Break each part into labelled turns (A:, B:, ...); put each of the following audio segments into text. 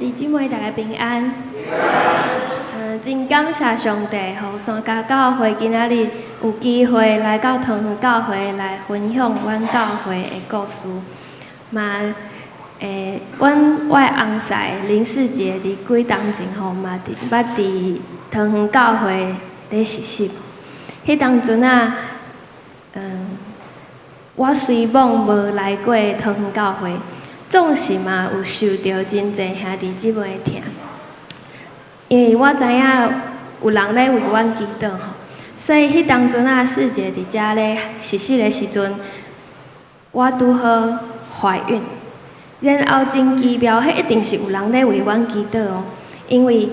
A: 弟姊妹，大家平安。真感謝上帝，予山家教會今仔日有機會來到桃園教會來分享阮教會的故事。嘛，阮我的翁婿林世傑佇幾冬前吼嘛佇捌佇桃園教會咧實習。彼當陣啊，我雖罔無來過桃園教會，總是嘛有受著真濟兄弟姊妹的疼，因為我知影有人咧為阮祈禱吼，所以彼當陣啊，世傑佇遮咧實習的時陣，我拄好懷孕，然後真奇妙，彼一定是有人咧為阮祈禱哦，因為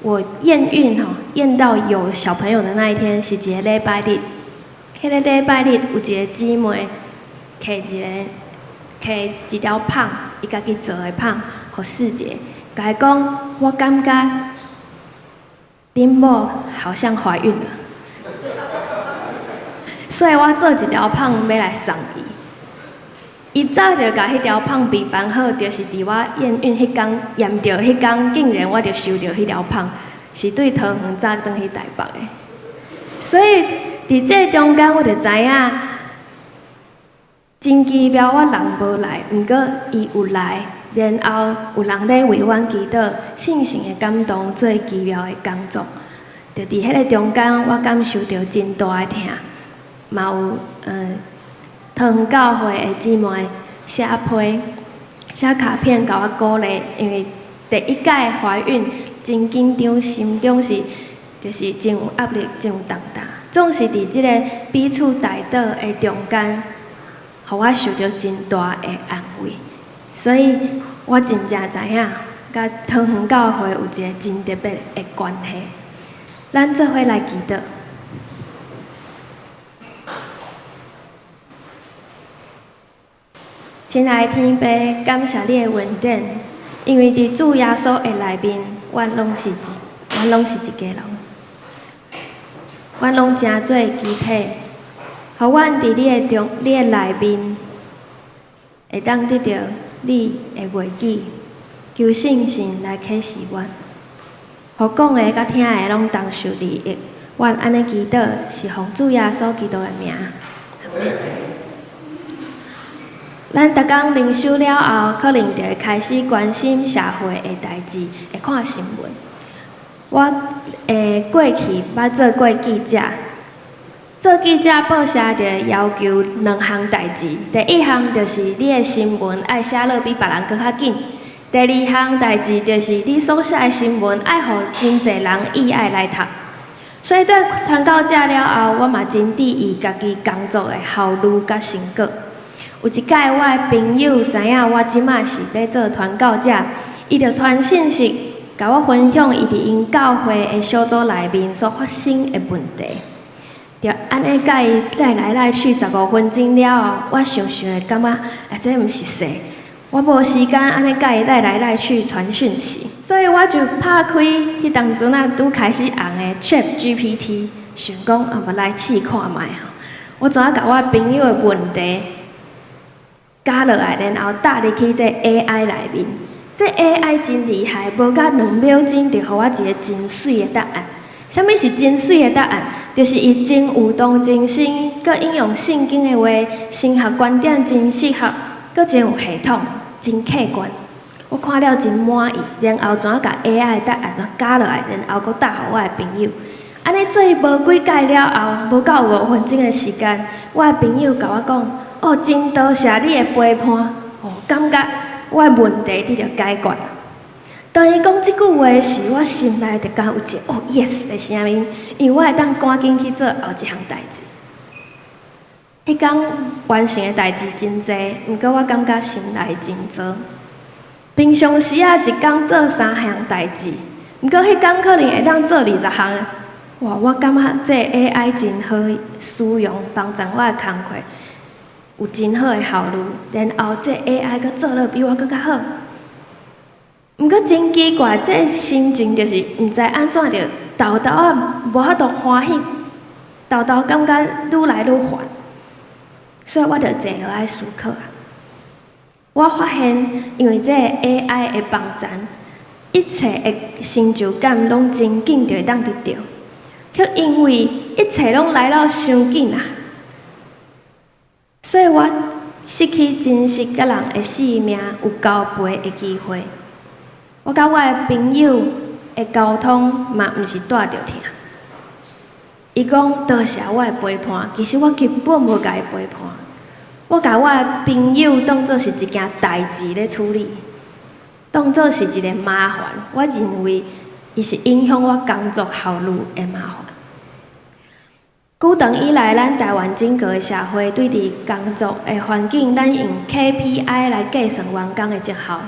A: 我驗孕吼，驗到有小朋友的那一天是一個禮拜日，彼个禮拜日有一個姊妹摕一个摕一條麭，伊家己做的麭，予世傑，共伊講，我感覺恁某好像懷孕了，所以我做一條麭欲來送伊。伊早就共彼條麭備辦好，就是佇我驗孕彼工驗著彼工，竟然我就收著彼條麭，是對桃園早轉去台北的。所以佇這中間，我就知影，真奇妙，我人無來，毋過伊有來，然後有人咧為阮祈禱，聖神的感動做奇妙的工作。就佇彼個中間，我感受著真大的疼，嘛有桃園教會的姊妹寫批寫卡片共我鼓勵，因為第一擺懷孕真緊張，心中是就是真有壓力，真有重擔。總是佇這個彼此代禱的中間，予我受著真大的安慰。所以我真正知影，佮桃園教會有一個真特別的關係。咱做伙來祈禱。親愛的天父，感謝你的恩典，因為佇主耶穌的內面，阮攏是一家人，阮攏成做肢體，予阮佇你的中、你的內面，會當得著你的話語，求聖神來啟示阮，予講的佮聽的攏同受利益。阮按呢祈禱，是奉主耶穌基督的名。阿們。咱逐工靈修了後，可能就會開始關心社會的代誌，會看新聞。我過去捌做過記者，做記者報社就會要求兩項代誌。第一項就是你的新聞愛寫落比別人閣較緊；第二項代誌就是你所寫的新聞愛予真濟人意愛來讀。所以轉到遮了後，我嘛真注意家己工作的效率佮成果。有一擺，我的朋友知影我這馬是咧做傳教者，伊就傳訊息共我分享伊佇𪜶教會的小組內面所發生的問題。就按呢共伊來來來去15分鐘了後，我想想會感覺，啊，這毋是事，我無時間按呢共伊來來來去傳訊息，所以我就拍開彼當陣仔拄開始紅的 ChatGPT，想講啊，欲來試看覓吼。我怎共我朋友的問題加落來，然後搭入去這 AI 內面。這 AI 真厲害，無甲2秒鐘就予我一個真媠的答案。啥物是真媠的答案？就是伊真有同情心，閣引用聖經的話，神學觀點真適合，閣真有系統，真客觀。我看了真滿意，然後怎共 AI 的答案加落來，然後閣答予我的朋友。按呢做無幾擺了後，無夠5分鐘的時間，我的朋友共我講：哦，真多謝你的陪伴，哦，感覺我的問題得著解決。當伊講這句話時，我心內就敢有一個哦 yes 的聲音，因為我會當趕緊去做後一項代誌。彼工完成的代誌真濟，毋過我感覺心內真糟。平常時仔，一工做三項代誌，毋過彼工可能會當做20項。哇！我感覺這 AI 真好使用，幫助我的工課有真好的效率，然後這 AI 閣做得比我閣較好。毋過真奇怪，這心情就是毋知按怎就沓沓仔無法度歡喜，沓沓感覺愈來愈煩，所以我就坐落來思考啊。我發現，因為這個 AI 的幫助，一切的成就感攏真緊就會當得著，卻因為一切攏來了傷緊啊，所以我失去珍惜佮人的性命有交陪的機會。我佮我的朋友的溝通嘛，毋是帶著疼。伊講多謝我的陪伴，其實我根本無共伊陪伴。我共我的朋友當做是一件代誌咧處理，當做是一個麻煩。我認為伊是影響我工作效率的麻煩。久長以來，咱台灣整個的社會對佇工作的環境，咱用 KPI 來計算員工的績效。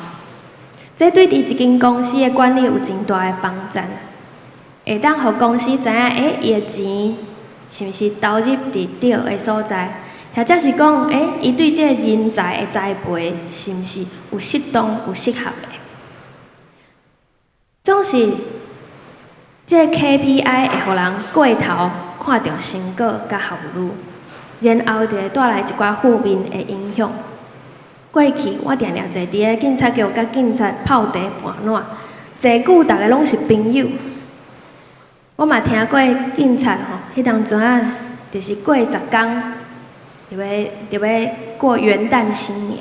A: 這對佇一間公司的管理有真大的幫助，會當予公司知影，伊的錢是毋是投入佇對的所在，或者是講，伊對這个人才的栽培是毋是有適當、有適合的。總是，這个 KPI 會予人過頭看重成果佮效率，然後就會帶來一寡負面的影響。過去我定定坐佇咧警察局，佮警察泡茶盤撋，坐久逐个攏是朋友。我嘛聽過警察吼，彼當陣仔就是過10工，就欲過元旦新年。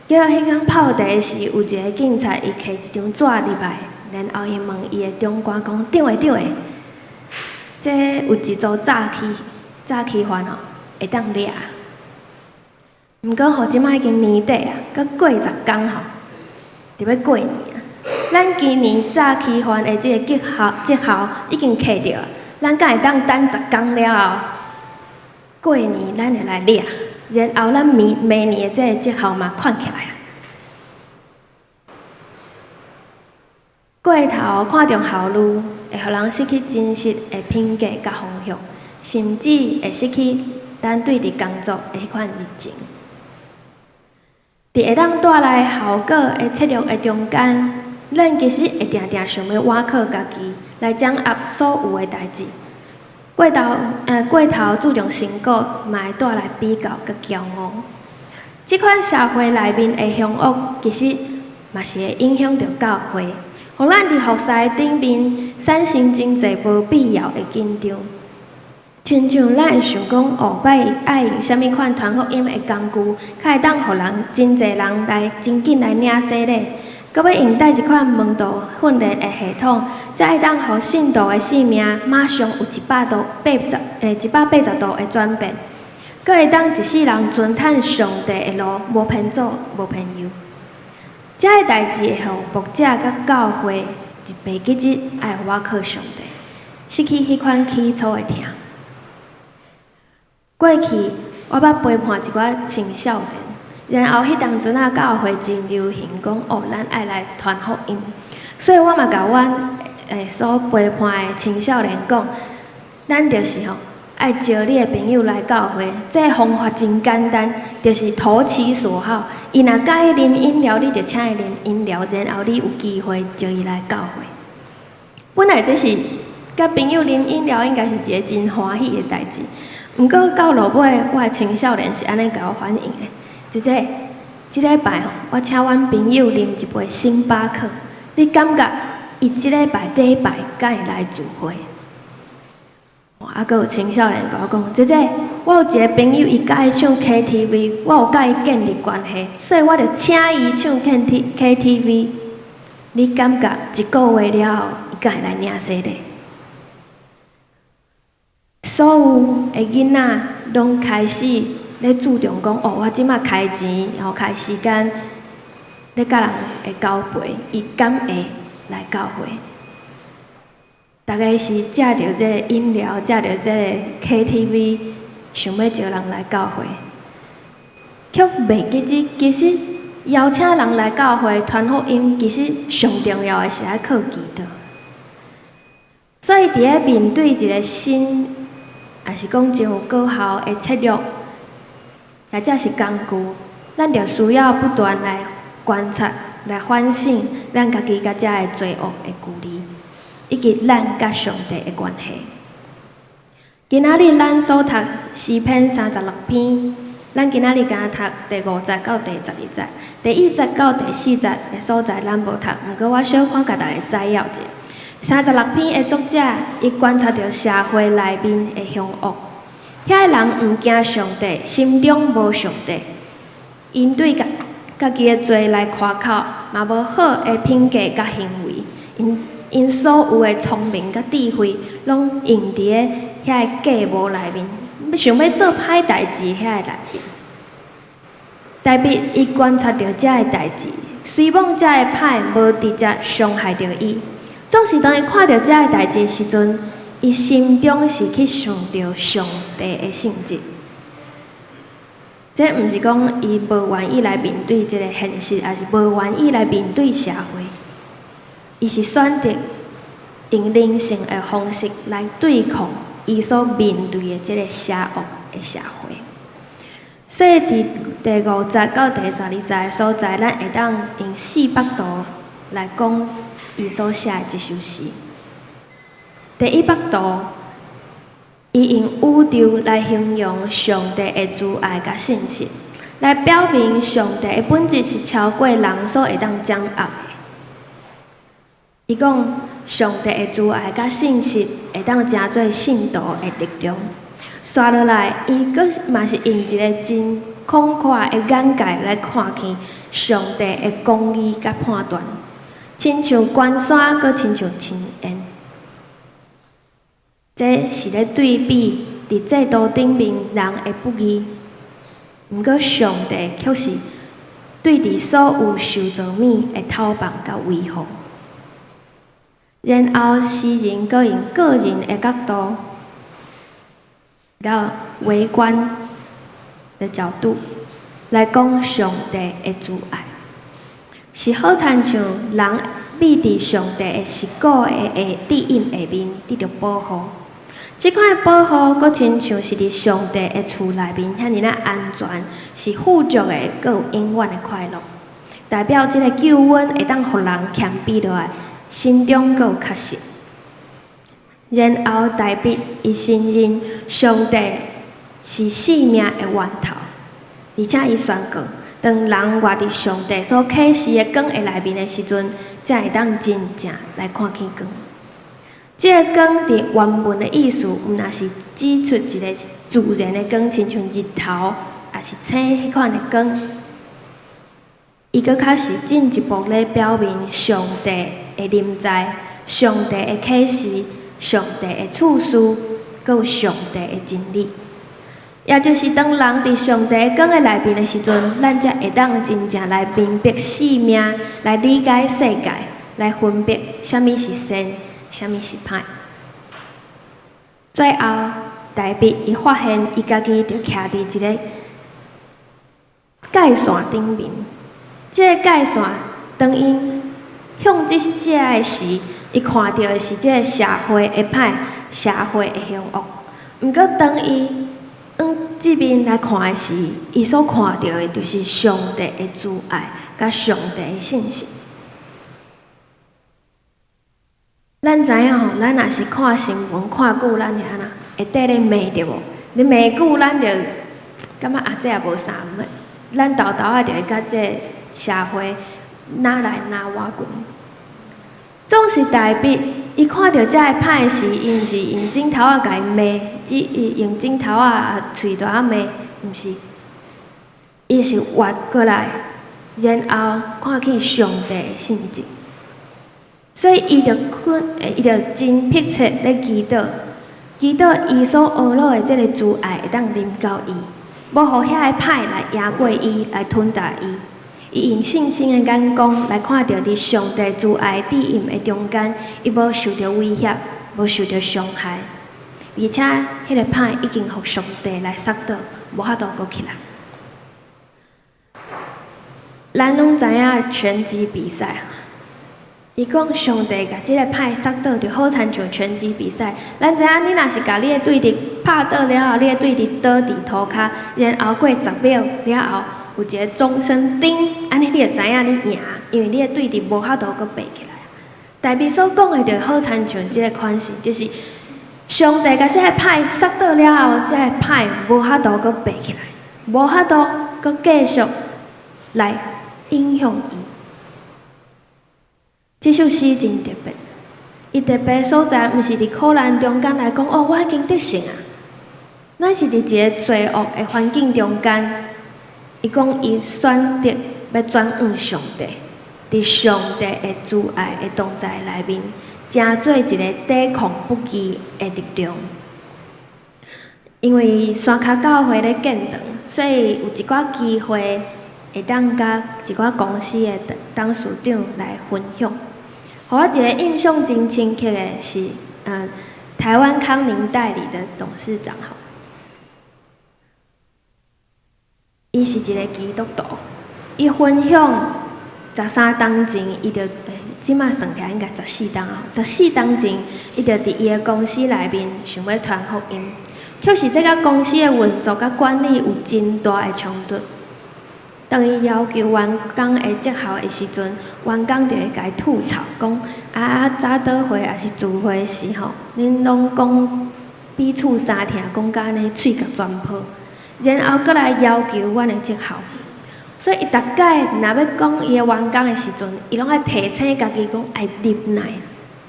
A: 結果彼工泡茶時，有一个警察伊摕一張紙入來，然後伊問伊的長官講：長的長的，這有一組詐欺犯吼，會當掠。毋過吼，這擺已經年底啊，閣過10工吼，就欲過年啊。咱今年詐欺犯的這个績效已經揢著啊，咱敢會當等十工了後，過年咱會來掠，然後咱明明年的這个績效嘛款起來啊。過頭看重效率，會予人失去真實的品格佮方向，甚至會失去咱對佇工作的彼款熱情。佇會當帶來效果的策略的中間，咱其實會定定想欲倚靠家己來掌握所有的代誌。過頭注重成果，嘛會帶來比較佮驕傲。這款社會內面的凶惡，其實嘛是會影響著教會，予咱佇服侍頂面產生真濟無必要的緊張。親像咱會想講，後擺愛用啥物款傳福音的工具，較會當予人真濟人來真緊來領洗禮，閣欲用佗一款門徒訓練的系統，才會當予信徒的生命馬上有180度的轉變，閣會當一世人專趁上帝的路，無偏左，無偏右。這个代誌會予牧者佮教會袂記得愛倚靠上帝，失去彼款起初的疼。過去我捌陪伴一寡青少年，然後彼當陣仔教會真流行講哦，咱愛來傳福音，所以我嘛共阮所陪伴的青少年講，咱就是吼愛招你的朋友來教會，這个方法真簡單，就是投其所好。伊若佮意啉飲料，你就請伊啉飲料，然後你有機會招伊來教會。本來這是佮朋友啉飲料，應該是一个真歡喜的代誌。毋過到落尾，我的青少年是按呢共我反應的：姐姐，這禮拜吼，我請阮朋友啉一杯星巴克，你感覺伊這禮拜禮拜敢會來聚會？啊，閣有青少年共我講，姐姐，我有一个朋友，伊佮意唱 KTV，我有佮伊建立關係，所以我就請伊唱 KTV。你感覺一個月了後，伊敢會來領洗禮？所有的囡仔攏開始咧注重講，哦，我這馬開錢，吼開時間咧佮人會交陪，伊敢會來教會？逐家是藉著這个飲料，藉著這个 KTV，想欲招人來教會，卻袂記得其實邀請人來教會傳福音，其實上重要的是愛靠祈禱。所以佇咧面對一个新，抑是講真有果效的策略，或者是工具，咱就需要不斷來觀察、來反省咱家己佮遮的罪惡的距離，以及咱佮上帝的關係。今仔日咱所讀詩篇36篇，咱今仔日敢若讀第五節到第12節，第一節到第四節的所在咱無讀，毋過我小可共大家摘要者。36篇的作者，伊觀察著社會內面的兇惡，遐个人毋驚上帝，心中無上帝，𪜶對家家己的罪來誇口，嘛無好的品格佮行為，𪜶𪜶所有的聰明佮智慧，攏用佇咧遐个計謀內面，想欲做歹代誌遐个內面。大衛伊觀察著遮个代誌，雖罔遮个歹無直接傷害著伊，總是當伊看著遮个代誌時陣，伊心中是去想著上帝的性質。這毋是講伊無願意來面對這个現實，抑是無願意來面對社會。伊是選擇用靈性的方式來對抗伊所面對的這个邪惡的社會。所以，佇第五節到第12節的所在，咱會當用四幅圖來講伊所寫的這首詩。第一幅圖，伊用宇宙來形容上帝的慈愛佮信實，來表明上帝的本質是超過人所會當掌握的。伊講上帝的慈愛佮信實會當成做信徒的力量。紲落來，伊閣嘛是用一个真廣闊的眼界來看見上帝的公義佮判斷，親像關山，閣親像深淵。這是咧對比佇制度頂面人的不義，毋過上帝卻是對佇所有受造物的透放佮維護。然後詩人閣用個人的角度，了微觀的角度來講上帝的慈愛，是好親像人覕佇上帝的實古的指引下面得著保護。這款的保護，閣親像是佇上帝的厝內面遐爾仔安全，是富足的，閣有永遠的快樂。代表這个救恩會當予人謙卑落來，心中閣有確信。然後大衛伊承認上帝是生命的源頭，而且伊宣告，當人活佇上帝所啟示的光的內面的時陣，才會當真正來看見光。這个光佇原文的意思，毋但是指出一个自然的光，親像日頭，抑是星彼款的光。伊閣較是進一步咧表明上帝的臨在、上帝的啟示、上帝的賜賜，閣有上帝的真理。也就是當人佇上帝的光的內面的時陣，咱才會當真正來明白生命，來理解世界，來分別啥物是善，啥物是歹。最後，大衛伊發現伊家己就徛佇一个界線頂面。這个界線，當伊向這遮的時，伊看著的是這个社會的歹，社會的兇惡。毋過，當伊往這面來看的時，伊所看著的就是上帝的慈愛，佮上帝的信實。咱知影吼，咱若是看新聞看久，咱會按怎？會綴咧罵對無？你罵久，咱就感覺啊，這也無啥物。咱沓沓仔就會佮這个社會若來若倚近。總是大衛，伊看著遮个歹時，伊毋是用指頭仔共伊罵，只用指頭仔喙大仔罵，毋是，伊是活過來，然後看見上帝的性質，所以伊就困，伊就真迫切咧祈禱，祈禱伊所學落的這个慈愛會當臨到伊，無予遐个歹來贏過伊，來吞噬伊。伊用信心的眼光來看著佇上帝慈愛指引的中間，伊無受著威脅，無受著傷害，而且彼个歹已經予上帝來殺倒，無法度閣起來。咱攏知影拳擊比賽，伊講上帝共這个歹殺倒，就好親像拳擊比賽。咱知影，你若是共你的對敵拍倒了後，你的對敵倒佇塗跤，然後過十秒了後，有一个鐘聲叮，按呢你就知影你贏，因為你的對敵無法度閣爬起來。大衛所講的就好親像這个款式，就是上帝共這个歹殺倒了後，這个歹無法度閣爬起來。無法度閣繼續來影響伊。這首詩真特別，伊特別所在，毋是佇苦難中間來講，哦，我已經得勝啊！咱是佇一个罪惡的環境中間，伊講伊選擇欲轉向上帝，佇上帝的慈愛的同在內面，成做一个抵抗不羈的力量。因為山跤教會咧建堂，所以有一寡機會會當佮一寡公司的董事長來分享。予我一个印象真深刻的是，台灣康寧代理的董事長吼，伊是一个基督徒，伊分享13冬前，伊就這馬算起來應該十四冬啊，十四冬前，伊就佇伊的公司內面想欲傳福音，卻是這佮公司的運作佮管理有真大的衝突。當伊要求員工的績效的時陣，員工就會共伊吐槽，講啊早禱會抑是聚會時吼，恁攏講彼此相疼，講甲按呢喙角全破，然後閣來要求阮的績效。所以伊逐擺若欲講伊的員工的時陣，伊攏愛提醒家己講愛忍耐，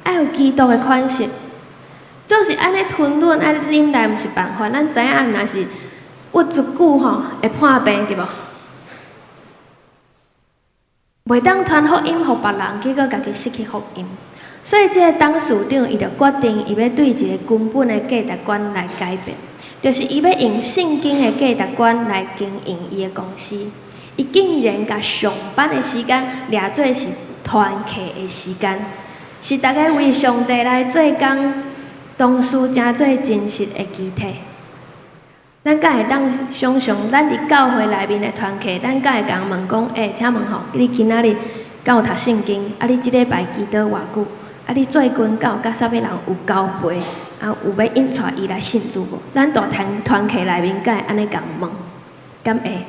A: 愛有基督的款式。總是按呢吞忍，愛忍耐，毋是辦法。咱知影，若是鬱卒久吼，會破病對無？袂當傳福音予別人，結果家己失去福音。所以這个董事長伊就決定，伊欲對一个根本的價值觀來改變，就是伊欲用聖經的價值觀來經營伊的公司。伊竟然共上班的時間掠做是團契的時間，是逐家為上帝來做工，同時成做真實的肢體。咱敢會當想像，咱佇教會內面的團契，咱敢會共人問講：欸，請問吼，你今仔日敢有讀聖經？啊，你這禮拜祈禱偌久？啊，你最近敢有佮啥物人有交陪？啊，有欲引帶伊來信主無？咱佇團團契內面敢會按呢共問？敢會？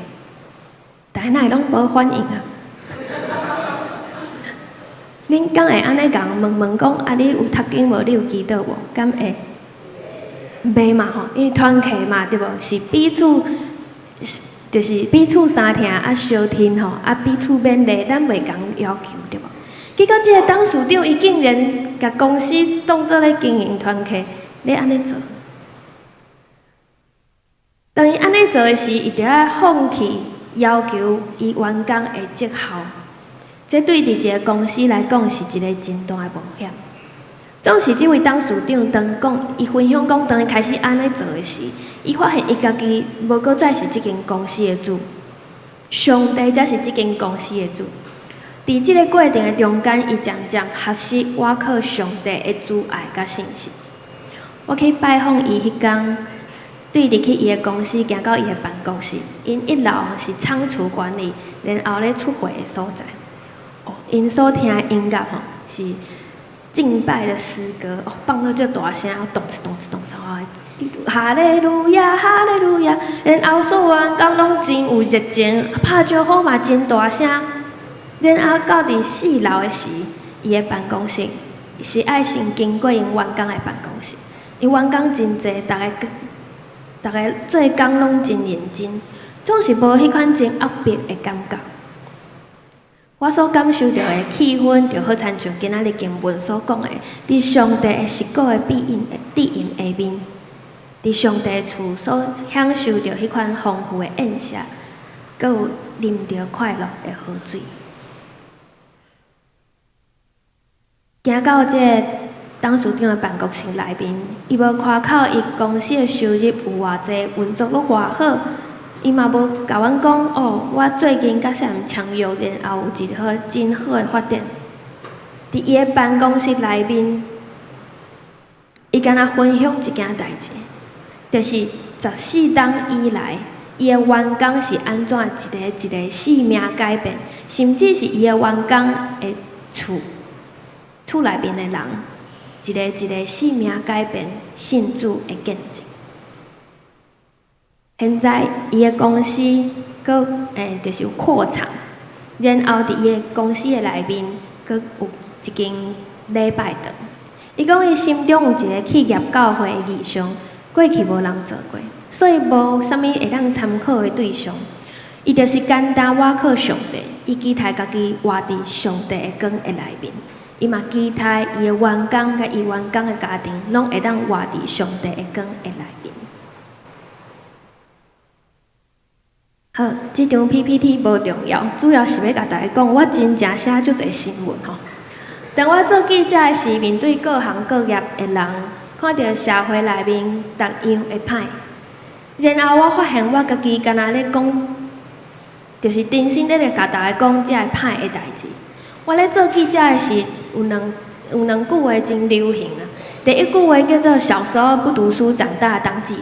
A: 但哪會攏無反應啊？恁敢會按呢共問問講？啊，你有讀經無？你有祈禱無？敢會？袂嘛吼，因為團契嘛，對無？是彼此，就是彼此相疼啊，相挺吼，啊，彼此勉勵，咱袂共要求對無？結果這个董事長伊竟然共公司當做咧經營團契，咧按呢做。當伊按呢做的時，伊著愛放棄要求伊員工的績效，這對佇一个公司來講是一个真大的冒險。總是這位董事長當講，伊分享講，當伊開始按呢做的時，伊發現伊家己無閣再是這間公司的主，上帝才是這間公司的主。佇這个過程的中間，伊漸漸學習倚靠上帝的慈愛佮信實。我去拜訪伊彼工，對入去伊的公司，行到伊的辦公室，𪜶一樓是倉儲管理，然後咧出貨的所在。哦，𪜶所聽的音樂吼是敬拜的詩歌，哦，放到足大聲，動次動次動次，哦，哈利路亞，哈利路亞，然後所有員工攏真有熱情，拍招呼嘛真大聲。然後到佇四樓的時，伊的辦公室是愛先經過𪜶員工的辦公室，𪜶員工真濟，逐家逐家做工攏真認真，總是無彼款真壓迫的感覺。我所感受著的氣氛，就好親像今仔日經文所講的，佇上帝的實古的庇蔭指引下面，佇上帝厝所享受著彼款豐富的宴席，閣有啉著快樂的河水。行到這个董事長的辦公室內面，伊無誇口伊公司的收入有偌濟，運作攏偌好。伊嘛無共阮講哦，我最近佮啥人簽約，然後有一個真好的發展。佇伊的辦公室內面，伊敢若分享一件代誌，就是十四冬以來，伊的員工是按怎一个一个性命改變，甚至是伊的員工的厝厝內面的人，一个一个性命改變，信主的見證。現在伊的公司閣就是有擴廠，然後佇伊的公司的內面閣有一間禮拜堂。伊講伊心中有一个企業教會的異象，過去無人做過。所以無啥物會當參考的對象。伊就是簡單倚靠上帝，伊期待家己活佇上帝的光的內面。伊嘛期待伊的員工佮伊員工的家庭，攏會當活佇上帝的光的內面。好，這張 PPT 無重要，主要是欲共大家講，我真正寫足濟新聞吼。當我做記者的時，面對各行各業的人，看著社會內面逐樣的歹，然後我發現我家己敢若咧講，就是真心咧咧共大家講這个歹的代誌。我咧做記者的時，有兩句話真流行啊。第一句話叫做“小時候不讀書，長大當記者”。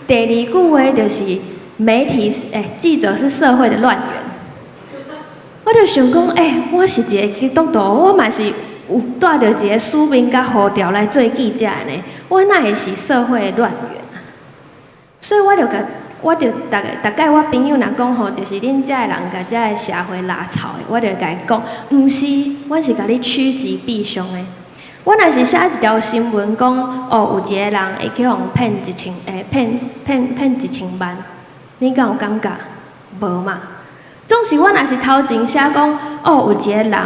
A: 第二句話就是媒體是記者是社會的亂源。我就想講，我是一个基督徒，我嘛是有帶著一个使命佮呼召來做記者的呢。我哪會是社會的亂源啊？所以我就共，我就逐逐擺我朋友若講吼，就是恁遮的人共遮个社會拉臭的，我就共伊講，毋是，阮是共你趨吉避凶的。我若是寫一條新聞講，哦，有一个人會去予人騙一千，騙1000萬，你敢有感覺？無嘛。總是我若是頭前寫講，哦，有一個人，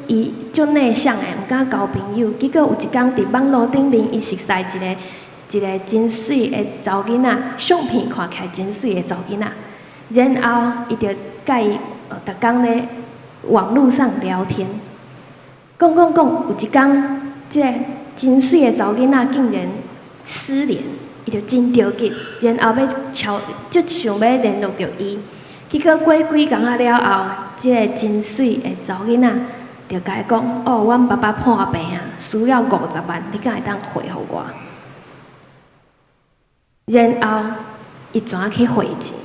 A: 伊足內向的，毋敢交朋友，結果有一工佇網路頂面，伊熟似一個真媠的查某囡仔，相片看起來真媠的查某囡仔，然後伊就佮伊逐工咧網路上聊天，講講講，有一工，這个真媠的查某囡仔竟然失聯，伊就真著急，然後欲敲，足想欲聯絡著伊，結果過幾工仔了後，這个真媠的查某囡仔就共伊講：哦，阮爸爸破病啊，需要50萬，你敢會當匯予我？然後伊轉去匯錢，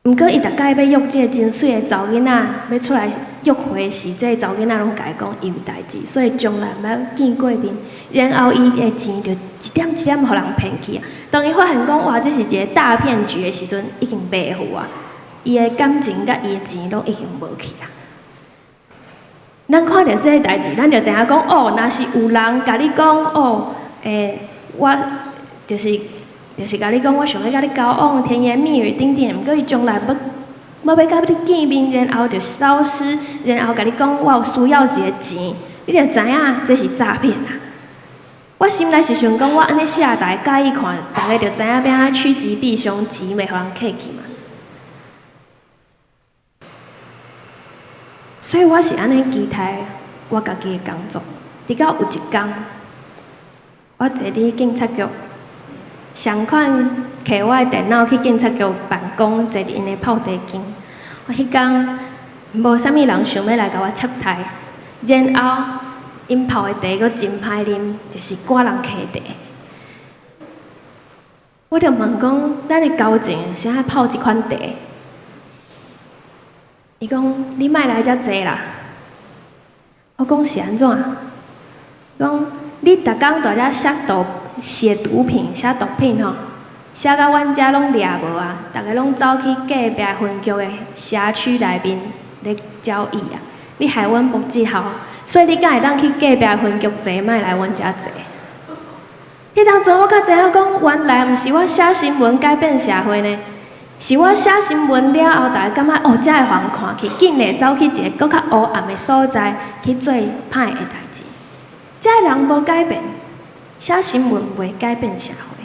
A: 毋過伊逐擺欲約這个真媠的查某囡仔，欲出來約會時，這个查某囡仔攏共伊講伊有代誌，所以從來毋捌見過面。然後伊的錢就一點一點予人騙去啊。當伊發現講哇，這是一个大騙局的時陣，已經袂赴啊。伊的感情佮伊的錢攏已經無去啊。咱看著這个代誌，咱就知影講哦，若是有人共你講哦，我就是共你講，我想欲共你交往，甜言蜜語等等，毋過伊將來欲欲共你見面，然後就消失，然後共你講我有需要一个錢，你就知影這是詐騙啊！我心內是想講，我按呢寫，大家佮意看，大家就知影欲按怎趨吉避凶，錢袂予人挃去嘛。所以我是按呢期待我家己的工作，直到有一工，我坐佇警察局。相款摕我的電腦去警察局辦公，坐佇𪜶的泡茶間。我彼工無啥物人想欲來共我插台，然後𪜶泡的茶閣真歹啉，就是趕人客茶。我就問講，咱的交情是愛泡這款茶？伊講你莫來遮坐啦。我講是按怎？講你逐工佇遮寫毒。寫毒品、寫毒品吼，寫甲阮遮攏掠無啊！逐个攏走去隔壁分局的社區內面咧交易啊！你害阮木志豪，所以你敢會當去隔壁分局坐，莫來阮遮坐。彼當陣我才知影講，原來毋是我寫新聞改變社會呢，是我寫新聞了後，逐家感覺哦，才會予人看去，竟然走去一个閣較烏暗的所在去做歹的代誌。遮的人無改變。寫新聞袂改變社會，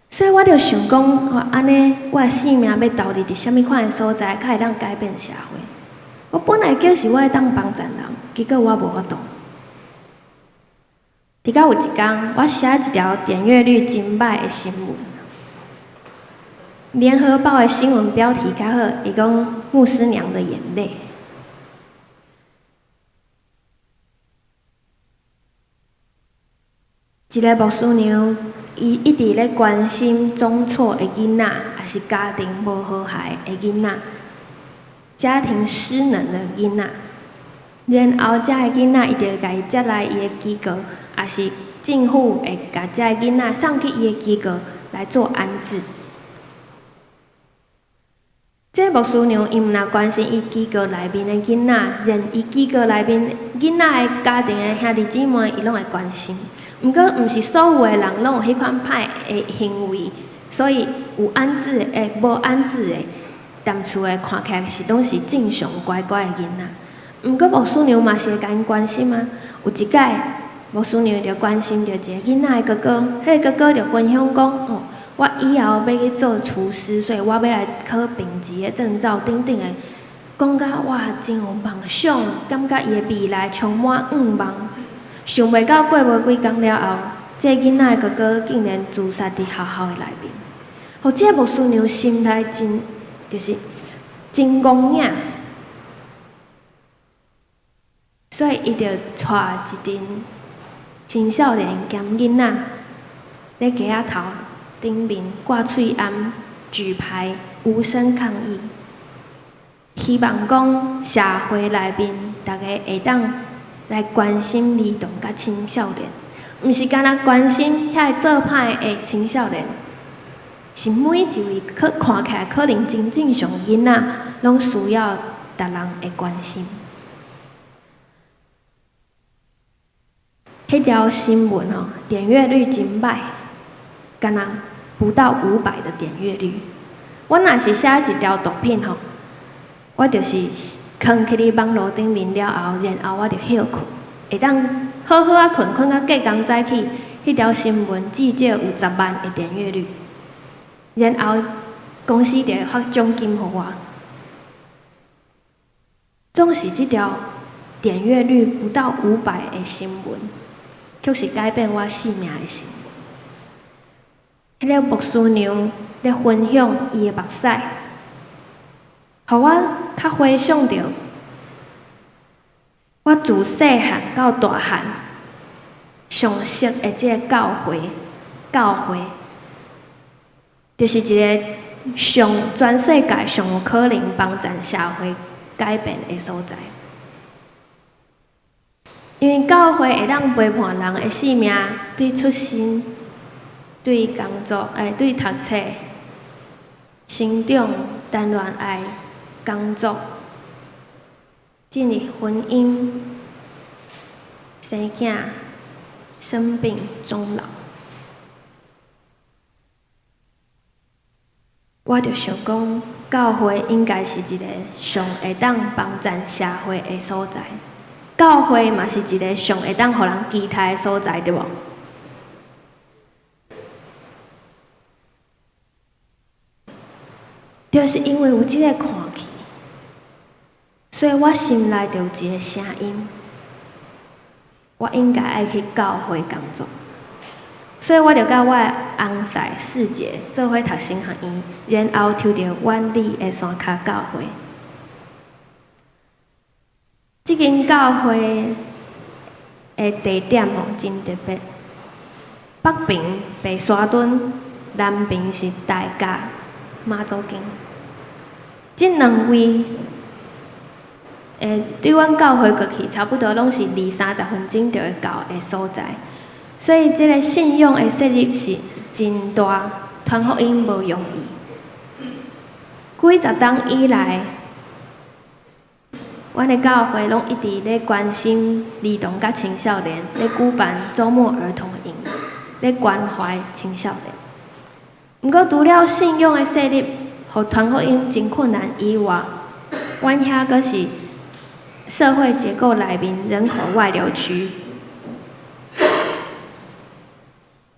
A: 所以我就想講，哦，按呢，我的性命欲投入佇啥物款的所在，較會當改變社會？我本來叫是我愛當幫贊人，結果我無法度。直到有一工，我寫一條點閱率真歹的新聞，《聯合報》的新聞標題較好，伊講牧師娘的眼淚。一个牧師娘，伊一直咧關心總錯的囡仔，抑是家庭無和諧的囡仔，家庭失能的囡仔。然後，遮个囡仔，伊就共伊接來伊的機構，抑是政府會共遮个囡仔送去伊的機構來做安置。這牧師娘伊毋但關心伊機構內面的囡仔，連伊機構內面囡仔的家庭的兄弟姊妹，伊攏會關心。毋過，毋是所有的人攏有彼款歹的行為，所以有安置的、無安置的，踮厝的看起來是攏是正常乖乖的囡仔。毋過牧師娘嘛是會共𪜶關心啊。有一擺，牧師娘就關心著一个囡仔的哥哥，彼个哥哥就分享講：哦，我以後欲去做廚師，所以我欲來考丙級的證照等等的，講甲哇真有夢想，感覺伊的未來充滿願望。想袂到過無幾工了後，這个囡仔的哥哥竟然自殺佇學校的內面。予這个牧師娘心內真，就是真戇影。所以伊就帶一陣青少年兼囡仔，咧街仔頭頂面掛喙罨、舉牌、無聲抗議，希望講社會內面逐家會當來關心兒童佮青少年，毋是干焦關心遐个做歹的青少年，是每一位可看起來可能真正常的囡仔，攏需要逐人的關心。彼條新聞吼，點閱率真歹，敢若不到500的點閱率。我若是寫一條毒品吼，我就是囥起佇網路頂面了後，然後我就歇睏，會當好好仔睏，睏到隔工早起，彼條新聞至少有10萬的點閱率，然後公司就會發獎金予我。總是這條點閱率不到五百的新聞，卻是改變我性命的新聞。彼个牧師娘咧分享伊的目屎，予我較回想著，我自細漢到大漢，上熟的這个教會，教會，就是一个上全世界上有可能幫助社會改變的所在。因為教會會當陪伴人的性命，對出生、對工作、對讀冊、成長、談戀愛、工作、進入婚姻、生囝、生病、終老。我就想講，教會應該是一個上會當幫助社會的所在。教會嘛是一個上會當予人期待的所在，對無？就是因為有這个看去，所以我心內就有一个聲音，我應該愛去教會工作。所以我就佮我的翁婿世傑做伙讀神學院，然後抽著苑裡的山跤教會。這間教會的地點吼真特別，北爿白沙墩，南爿是大甲媽祖宮。這兩位，對阮教會過去，差不多攏是二三十分鐘就會到的所在，所以這个信仰的設立是真大，傳福音無容易。幾十冬以來，阮的教會攏一直咧關心兒童佮青少年，咧舉辦週末兒童營，咧關懷青少年。毋過，除了信仰的設立，予傳福音真困難以外，阮遐閣是社會結構內面人口外流區，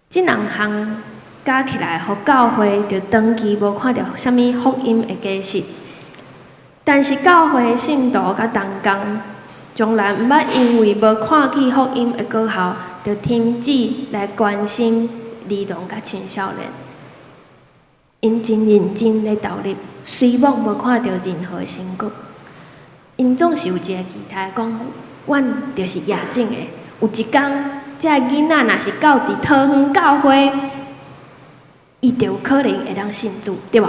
A: 這兩項加起來，予教會就長期無看著啥物福音的果實。但是教會的信徒佮同工，從來毋捌因為無看見福音的果效，就停止來關心兒童佮青少年。𪜶真認真咧投入，雖罔無看著任何成果，𪜶總是有一個期待，講阮就是野種的。有一工，這个囡仔若是到佇桃園教會，伊就有可能會當信主，對無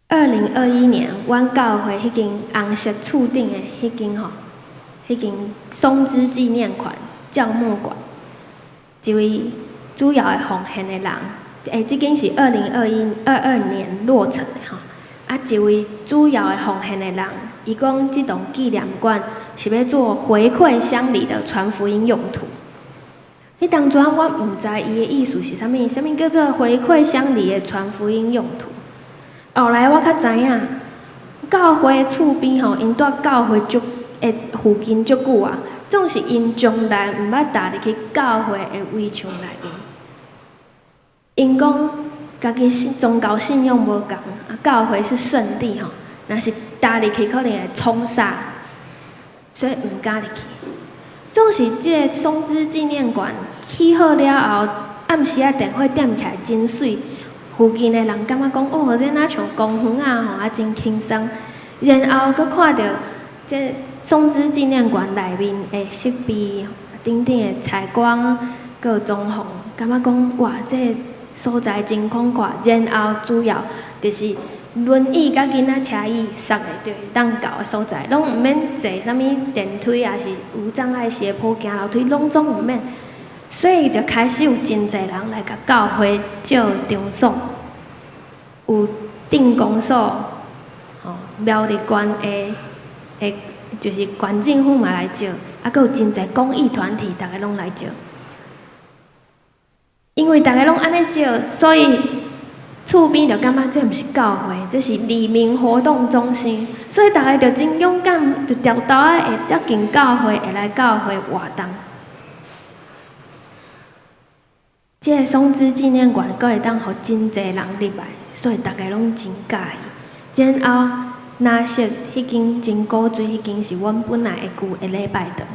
A: ？2021年，阮教會彼間紅色厝頂的彼間吼，彼間松枝紀念館教牧館，一位主要的奉獻的人，這間是2021、22年落成的吼，啊，一位主要的奉獻的人，伊講這棟紀念館是欲做回饋鄉里的傳福音用途。彼當陣我毋知伊的意思是啥物，啥物叫做回饋鄉里的傳福音用途？後來我較知影，教會厝邊吼，𪜶蹛教會足的附近足久啊，總是𪜶從來毋捌踏入去教會的圍牆內面。𪜶講家己信宗教信仰無仝，啊，教會是聖地吼，若是踏入去可能會衝煞，所以毋敢入去。總是這个松枝紀念館起好了後，暗時仔電火點起來真媠，附近的人感覺講哦，這若像公園仔吼，啊真輕鬆。然後閣看著這松枝紀念館內面的設備、頂頂的採光，閣有裝潢，感覺講哇，這个所在真廣闊。然後主要就是輪椅佮囡仔車椅塞會著會當到的所在，攏毋免坐啥物電梯，抑是無障礙斜坡行樓梯，攏總毋免。所以就開始有真濟人來共教會借場所，有鎮公所、吼苗栗縣的，就是縣政府嘛來借，啊，閣有真濟公益團體，逐个攏來借。因為逐个攏按呢借，所以厝邊就感覺這毋是教會，這是里民活動中心，所以逐个就真勇敢，就沓沓仔會接近教會，會來教會活動。這个松枝紀念館閣會當予真濟人入來，所以逐个攏真佮意。然後，藍色彼間真古錐彼間是阮本來的舊的禮拜堂，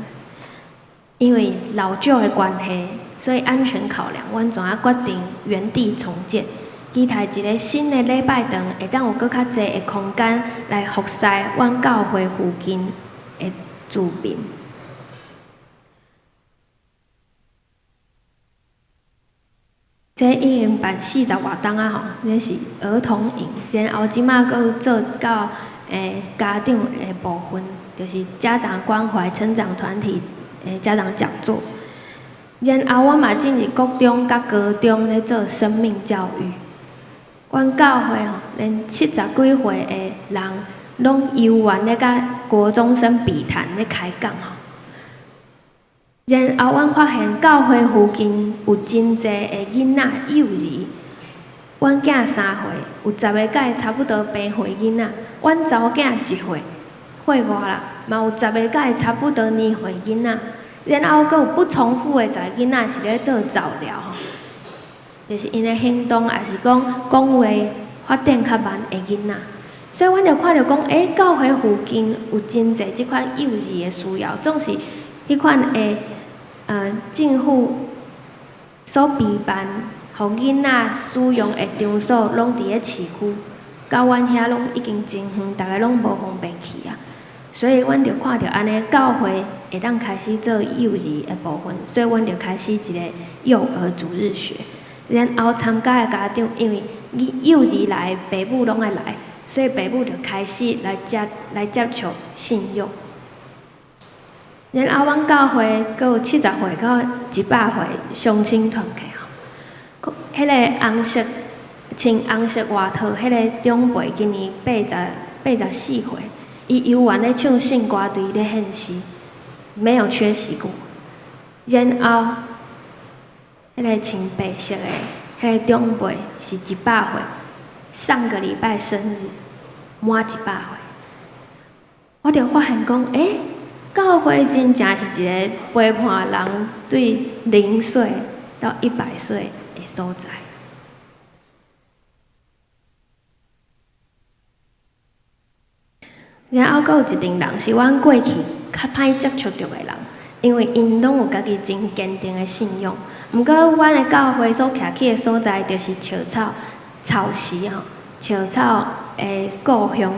A: 因為老舊的關係，所以安全考量，阮怎仔決定原地重建。期待一个新的禮拜堂會當有閣較濟的空間來服侍阮教會附近的住民。這已經辦四十外冬啊吼，這是兒童營，然後這馬閣做到家長的部分，就是家長關懷成長團體的家長講座。然後我嘛進入國中佮高中咧做生命教育。阮教會吼，連七十幾歲的人，攏猶原咧佮國中生筆談咧開講吼。然後阮發現教會附近有真濟的囡仔幼兒，阮囝3歲，有10個佮伊差不多平歲囡仔；阮查某囝1歲，歲外啦，嘛有10個佮伊差不多年歲囡仔。然後閣有不重複的10個囡仔是咧做早療吼。就是𪜶的行動，抑是講講話發展較慢的囡仔，所以阮就看著講，教會附近有真濟這款幼兒的需要，總是彼款的政府所備辦，予囡仔使用的場所，攏佇咧市區，到阮遐攏已經真遠，逐个攏無方便去啊。所以阮就看著按呢，教會會當開始做幼兒的部分，所以阮就開始一個幼兒主日學。然後參加的家長，因為幼兒來，爸母攏愛來，所以爸母就開始來接觸信仰。然後阮教會閣有70歲到100歲相親團契吼，彼个紅色穿紅色外套，彼个長輩今年84歲，伊猶原咧唱聖歌隊咧獻詩，沒有缺席過。然後，彼个穿白色的彼个長輩是100歲，上個禮拜生日，滿100歲。我就發現講，教會真正是一個陪伴人對0歲到100歲的所在。然後，閣有一陣人是阮過去較歹接觸著的人，因為𪜶攏有家己真堅定的信仰。毋過，阮的教會所徛起的所在，就是笑草草蒔吼，笑草的故鄉，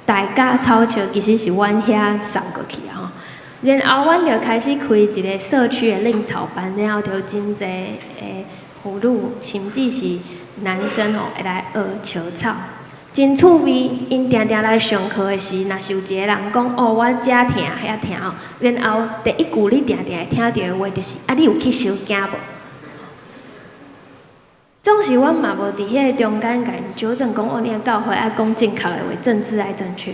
A: 大甲草笑其實是阮遐送過去的吼。然後，阮就開始開一個社區的靈草班，然後就有真濟的婦女，甚至是男生吼，會來學笑草。真趣味，𪜶定定來上課的時，若是有一個人講哦，我遮疼遐疼吼，然後第一句你定定會聽著的話就是啊，你有去收驚無？總是阮嘛無佇彼個中間共𪜶糾正講，哦，你的教會愛講正確的話，政治愛正確。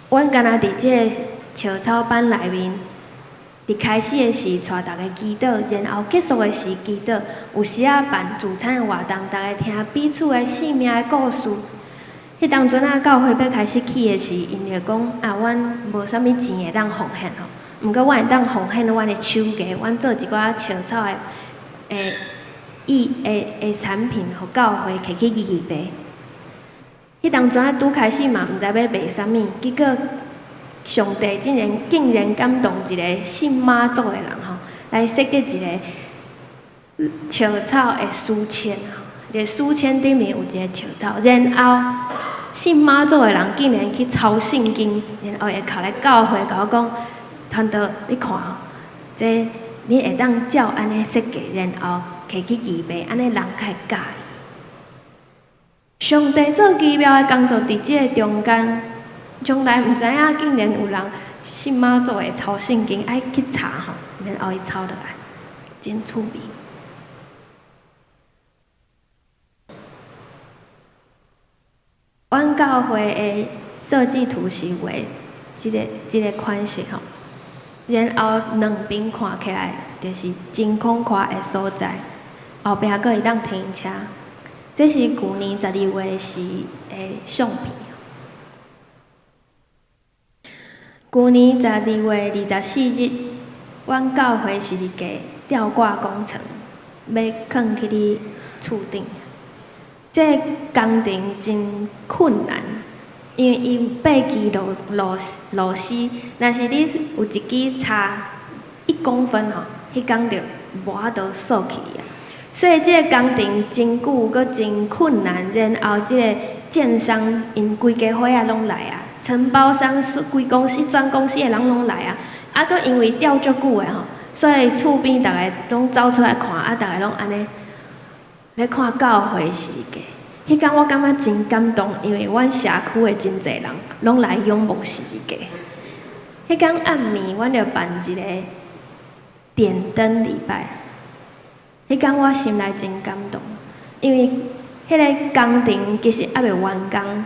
A: 阮干焦佇這个笑草班內面，佇開始的時帶逐家祈禱，然後結束的時祈禱。有時仔辦聚餐的活動，逐家聽彼此的生命的故事。彼當陣仔教會欲開始起的時，𪜶就講啊，阮無啥物錢會當奉獻吼，毋過阮會當奉獻阮的手藝，阮做一寡笑草的藝的產品，予教會摕去義賣。彼當陣仔拄開始嘛，毋知欲賣啥物，結果上帝竟然感動一个信媽祖的人吼，來設計一个笑草的書籤吼，佇書籤頂面有一个笑草，然後信媽祖的人竟然去抄聖經，然後會敲來教會共我講，傳道，你看，這你會當照按呢設計，然後摕去義賣，按呢人較會佮意。上帝做奇妙的工作，佇這个中間，從來毋知影，竟然有人信媽祖會抄聖經，愛去查吼，然後伊抄落來，真趣味。阮教會的設計圖是畫這个款式吼，然後兩邊看起來就是真空闊的所在，後壁閣會當停車。這是舊年12月時的相片。舊年12月24日，阮教會十字架吊掛工程，欲囥去佇厝頂。這个工程真困難，因為伊八支螺螺螺絲，若是你有一支差1公分吼，彼工就無法度鎖起啊。所以這个工程真久，閣真困難。然後這个建商𪜶規家伙仔攏來啊，承包商、規公司、全公司的人攏來啊。啊，閣因為吊足久的吼，所以厝邊逐个攏走出來看，啊，逐个攏按呢咧看教會十字架。彼工我感覺真感動，因為阮社區的真濟人攏來仰望十字架。彼工暗暝，阮就辦一个點燈禮拜。彼工我心內真感動，因為彼个工程其實猶未完工，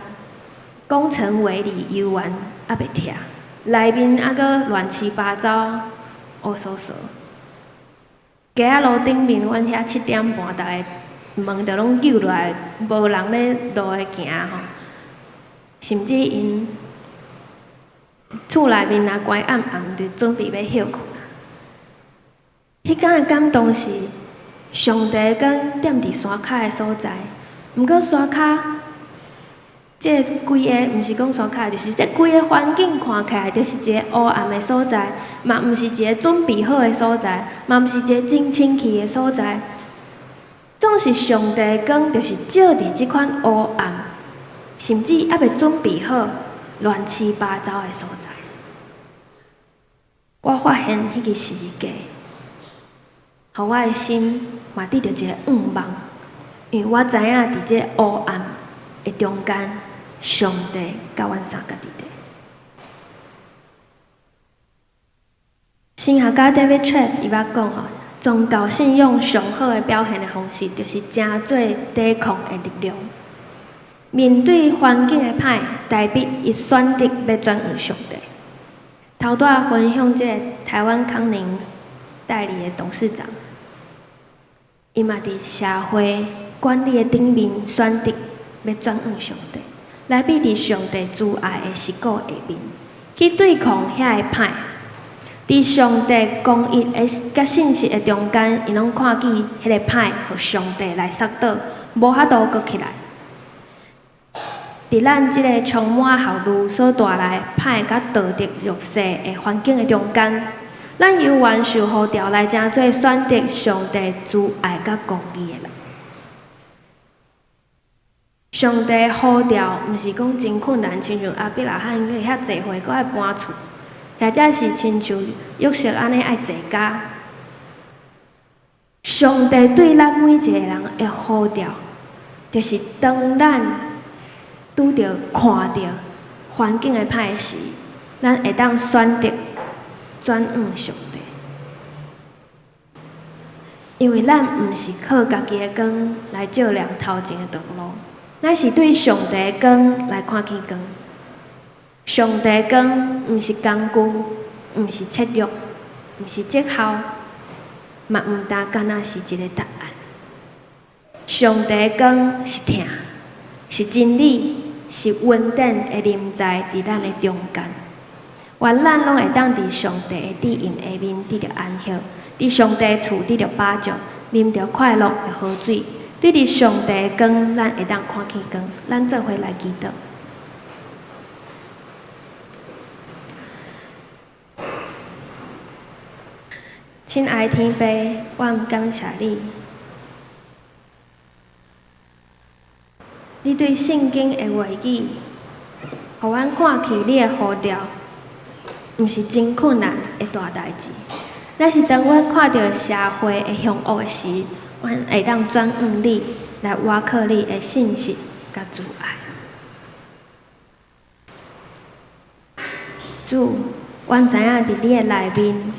A: 工程維理猶原猶未拆，內面猶閣亂七八糟，烏趖趖。街仔路頂面，阮遐7點半，逐个門就攏扭落來，無人咧路的行吼，甚至𪜶厝內面若關暗暗，就準備欲歇睏。彼工的感動是，上帝閣踮佇山跤的所在，毋過山跤，這規个毋是講山跤，就是這規个環境看起來就是一個烏暗的所在，嘛毋是一个準備好的所在，嘛毋是一个真清氣的所在。總是上帝光就是照佇這款烏暗，甚至猶未準備好、亂七八糟的所在。我發現彼个十字架，予我的心嘛得著一个向望，因為我知影佇這个烏暗的中間，上帝佮阮相佇佇。神學家 David Trask 伊捌講吼，宗教信仰上好的表現的方式，就是成做抵抗的力量。面對環境的歹，大衛伊選擇欲轉向上帝。頭拄仔分享這个台灣康寧代理的董事長，伊嘛佇社會管理的頂面選擇欲轉向上帝，來比佇上帝慈愛的實果下面去對抗遐个歹。佇上帝公義的佮信實的中間，𪜶攏看見彼个歹，予上帝來殺倒，無法度閣起來。佇咱這个充滿效率所帶來歹佮道德弱勢的環境的中間，咱猶原受呼召來成做選擇上帝慈愛佮公義的人。上帝呼召，毋是講真困難，親像亞伯拉罕去遐濟歲，閣愛搬厝，或者是親像約瑟按呢愛坐監。上帝對咱每一个人的呼召，就是當咱拄著看著環境的歹時，咱會當選擇轉向上帝。因為咱毋是靠家己的光來照亮頭前的道路，乃是對上帝的光來看見光。上帝的光毋是工具，毋是策略，毋是績效，嘛毋但敢若是一个答案。上帝的光是疼，是真理，是恩典的臨在佇咱的中間。願咱攏會當佇上帝的旨意下面得著安息，佇上帝的厝得著飽足，啉著快樂的河水。對佇上帝的光，咱會當看見光。咱做伙來祈禱。親愛天父，阮感謝你，你對聖經的話語，予阮看見你的呼召，毋是真困難的大代誌。乃是當阮看著社會的凶惡的時，阮會當轉向你，來倚靠你的信實佮慈愛。主，阮知影佇你的內面，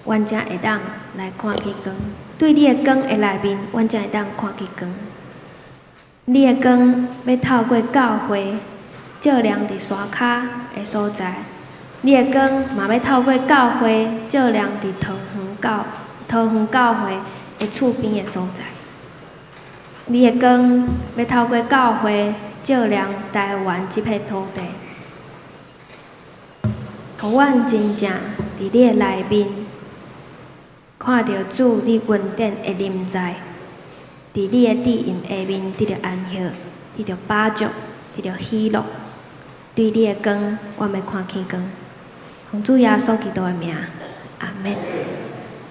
A: 阮才會當來看見光。對你的光的內面，阮才會當看見光。你的光欲透過教會照亮佇山跤的所在，你的光嘛欲透過教會照亮佇桃園教會的厝邊的所在。你的光欲透過教會照亮台灣這片土地，予阮真正佇你的內面看著主你恩典的臨在，佇你的旨意下面得著安息，得著飽足，得著喜樂。對你的光，阮欲看見光。奉主耶穌基督的名，阿們。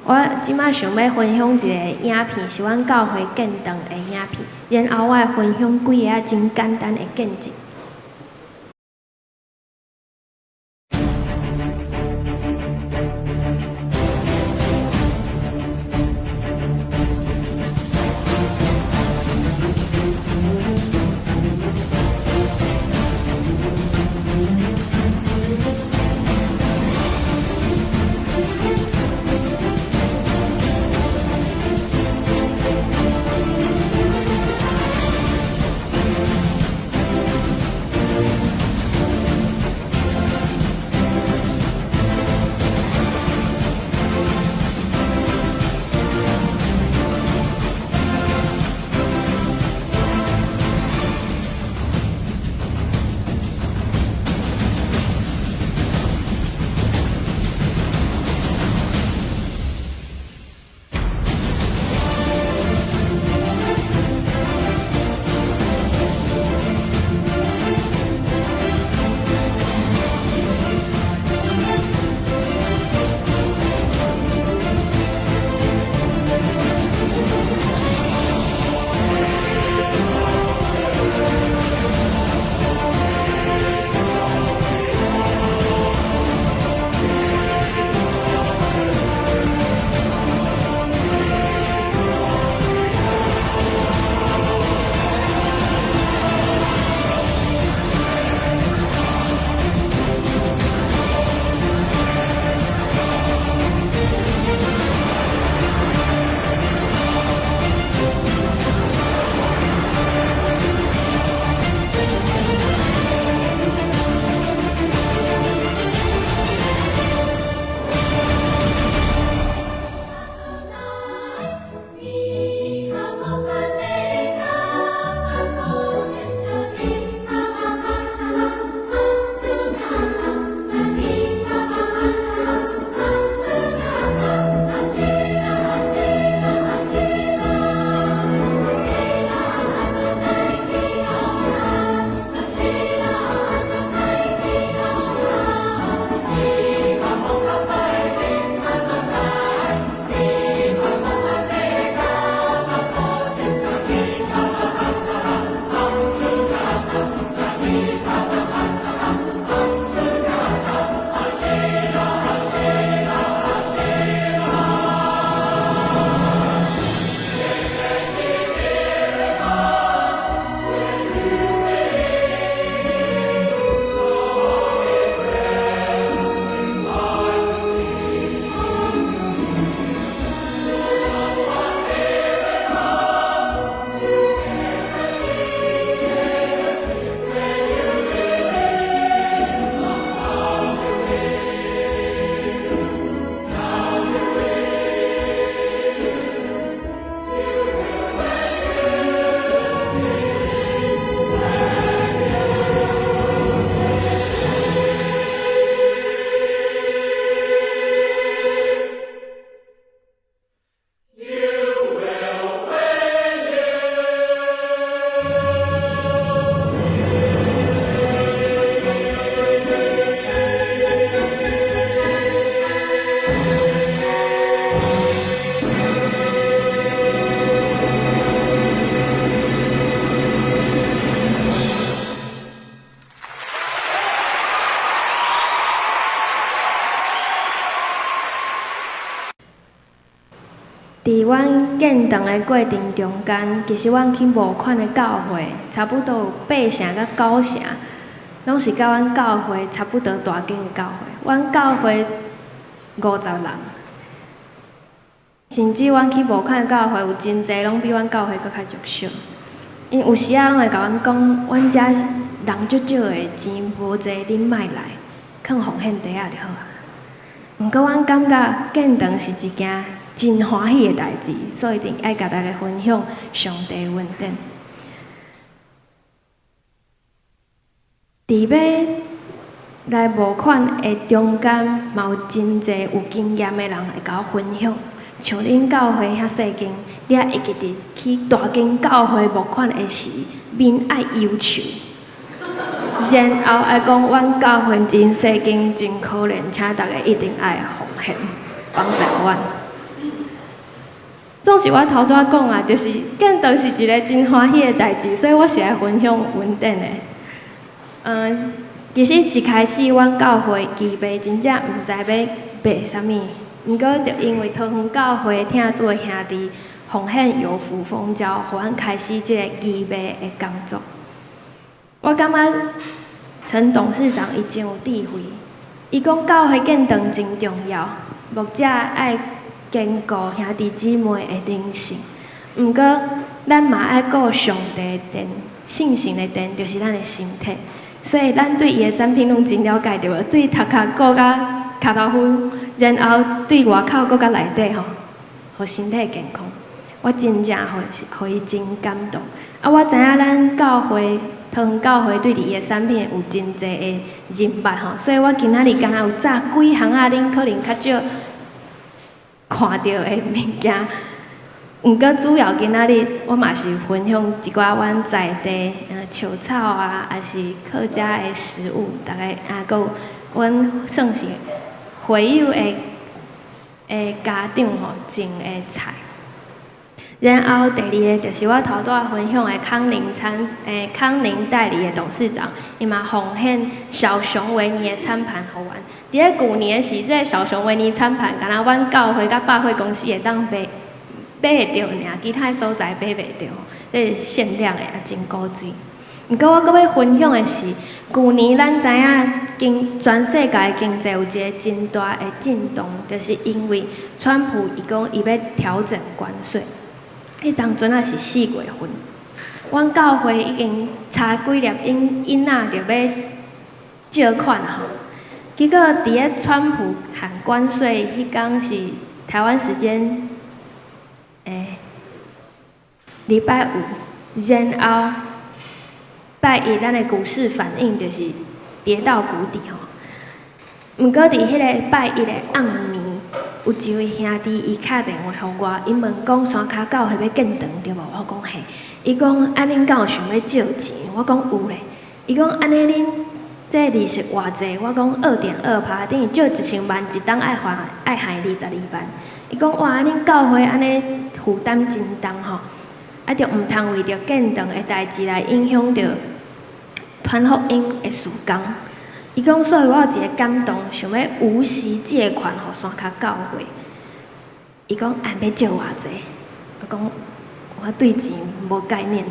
A: 我這擺想欲分享一个影片，是阮教會建堂的影片。然後我會分享幾个真簡單的見證。佇阮建堂的過程中間，其實阮去無款的教會，差不多有八成佮九成，攏是佮阮教會差不多大間的教會。阮教會50人，甚至阮去無款的教會，有真濟攏比阮教會閣較弱小。𪜶有時仔攏會共阮講，阮遮人足少的，錢無濟，恁莫來，囥奉獻袋仔就好啊。毋過阮感覺建堂是一件真歡喜的代誌，所以一定愛共大家分享上帝恩典。佇欲來募款的中間，嘛有真濟有經驗的人會共我分享。像恁教會遐細間，你愛會記得去大間教會募款的時，面愛憂愁，然後愛講阮教會真細間，真可憐，請大家一定愛奉獻幫助阮。總是我頭拄仔講啊，就是建堂是一個真歡喜的代誌，所以我是來分享恩典的。其實一開始阮教會預備真正毋知欲賣啥物，毋過就因為桃園教會疼主的兄弟奉獻有福豐交，予阮開始這個義賣的工作。我感覺陳董事長伊真有智慧，伊講教會建堂真重要，牧者愛堅固兄弟姊妹的靈性，毋過咱嘛愛顧上帝的殿，聖神的殿，就是咱的身體。所以咱對伊的產品攏真了解，對無？對頭殼顧甲跤頭膚，然後對外口顧甲內底吼，予身體健康。我真正予伊真感動。啊，我知影咱教會桃園教會對佇伊的產品有真濟的認捌吼，所以我今仔日敢若有紮幾項仔，恁可能較少看著的物件。毋過主要今仔日我嘛是分享一寡阮在地笑草啊，抑是客家的食物，逐个啊，閣有阮算是會友的家長吼種的菜。然後第二个就是我頭拄仔分享的康寧餐，康寧代理的董事長，伊嘛奉獻小熊維尼的餐盤予阮。佇咧舊年的時，這个小熊維尼餐盤，敢若阮教會佮百貨公司會當買買會著爾，其他所在買袂著，這是限量的，也真古錐。毋過我閣欲分享的是，舊年咱知影全世界經濟有一个真大的震動，就是因為川普伊講伊欲調整關稅。彼當陣仔是4月份，阮教會已經差幾粒印仔就欲借款啊吼。結果佇咧川普喊關稅彼工是台灣時間禮拜五，然後拜一咱的股市反應就是跌到谷底吼。毋過佇彼个拜一的暗暝，有一位兄弟伊敲電話予我，伊問講山跤教會欲建堂對無？我講嘿。伊講按呢敢有想欲借錢？我講有咧。伊講按呢恁這利息偌濟？我講2.2趴，等於借1000萬，一冬愛還愛還22萬。伊講哇，恁教會按呢負擔真重吼，啊，著毋通為著建堂的代誌來影響著傳福音的事工。伊講，所以我有一个感動，想欲無息借款予山跤教會。伊講，按欲借偌濟？我講，我對錢無概念，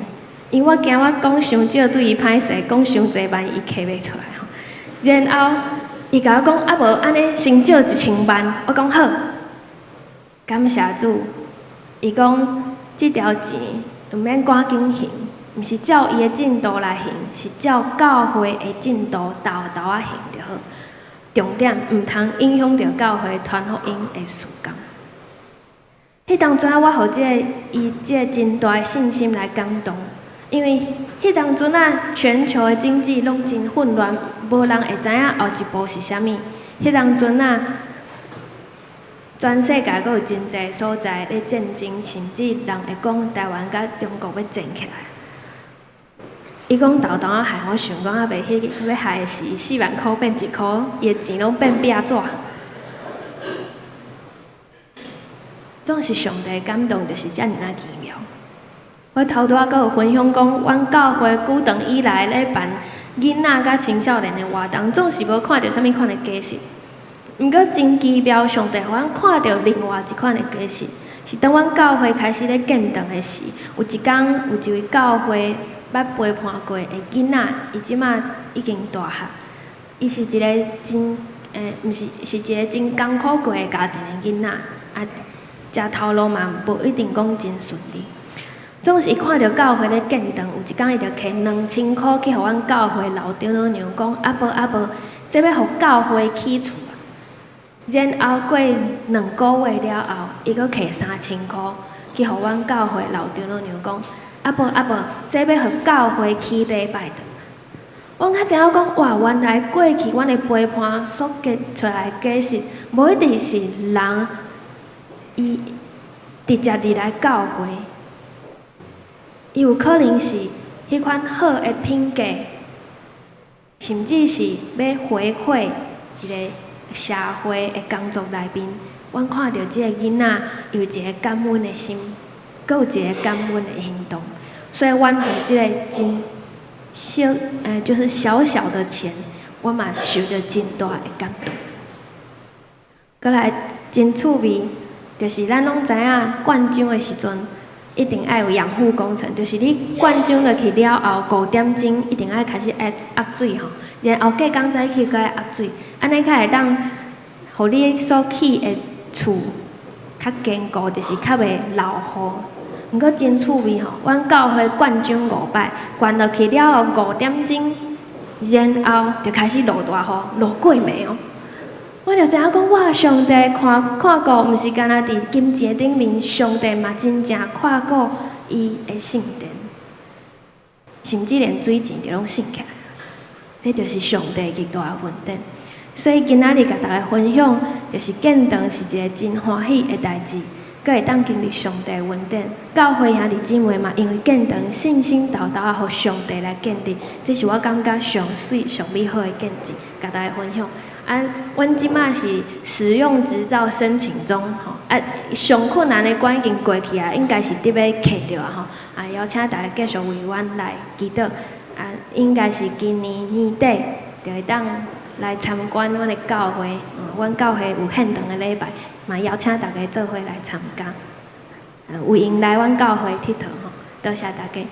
A: 因為我驚我講傷少對伊歹勢，講傷濟萬伊揢袂出來吼。然後伊共我講，啊無按呢先借1000萬，我講好，感謝主。伊講，這條錢毋免趕緊還。毋是照伊的進度來還，是照教會的進度沓沓仔還就好。重點毋通影響著教會傳福音的事工。彼當陣我予這個伊這個真大的信心來感動，因為彼當陣仔全球的經濟攏真混亂，無人會知影後一步是啥物。彼當陣仔，全世界閣有真濟所在咧戰爭，甚至人會講台灣佮中國欲戰起來。伊講沓沓仔害，我想講猶未彼欲害的是4萬箍變一箍，伊的錢攏變壁紙。總是上帝感動，就是遮爾仔奇妙。我頭拄仔閣有分享講，阮教會久長以來咧辦囡仔佮青少年的活動，總是無看著啥物款的果實。毋過真奇妙，上帝予阮看著另外一款的果實，是當阮教會開始咧建堂的時，有一工有一位教會捌陪伴過的囡仔，伊這馬已經大漢，伊是一個真毋是，是一個真艱苦過的家庭的囡仔，啊，食頭路嘛無一定講真順利。總是伊看著教會咧建堂，有一工伊就提2000箍去予阮教會老長老娘講：阿婆阿婆，這欲予教會起厝啊！然後過2個月了後，伊閣提3000箍去予阮教會老長老娘講：阿婆阿婆，這欲予教會起禮拜堂。阮才知影講，哇！原來過去阮的陪伴所結出來的果實，無一定是人伊直接入來教會，伊有可能是彼款好的品格，甚至是欲回饋一个社會的工作內面，阮看著這個囡仔有一个感恩的心，閣有一个感恩的行動，所以阮予這个真小，就是小小的錢，我嘛受著真大的感動。閣來真趣味，就是咱攏知影灌漿的時陣，一定愛有養護工程，就是你灌漿落去了後，5點鐘一定愛開始愛壓水吼，然後隔工早起閣愛壓水，按呢才會當予你所起的厝較堅固，就是較袂漏雨。毋過真趣味吼，阮教會灌漿五擺，灌落去了後5點鐘，然後就開始落大雨，落過暝哦。我就知影講，哇！上帝看看顧，毋是干焦佇金錢頂面，上帝嘛真正看顧伊的聖殿，甚至連水錢就攏省起來。這就是上帝極大的恩典。所以今仔日共大家分享，就是建堂是一个真歡喜的代誌，閣會當經歷上帝的恩典。教會兄弟姊妹嘛，因為建堂信心沓沓仔，予上帝來建立，這是我感覺上媠上美好的見證，共大家分享。啊，阮這馬是使用執照申請中，吼啊，上困難的關已經過去啊，應該是得欲揢著啊，吼啊，邀請大家繼續為阮來祈禱，啊，應該是今年年底就會當來參觀阮的教會，阮教會有現場的禮拜，嘛邀請大家做伙來參加，有閒來阮教會𨑨迌吼，多謝大家。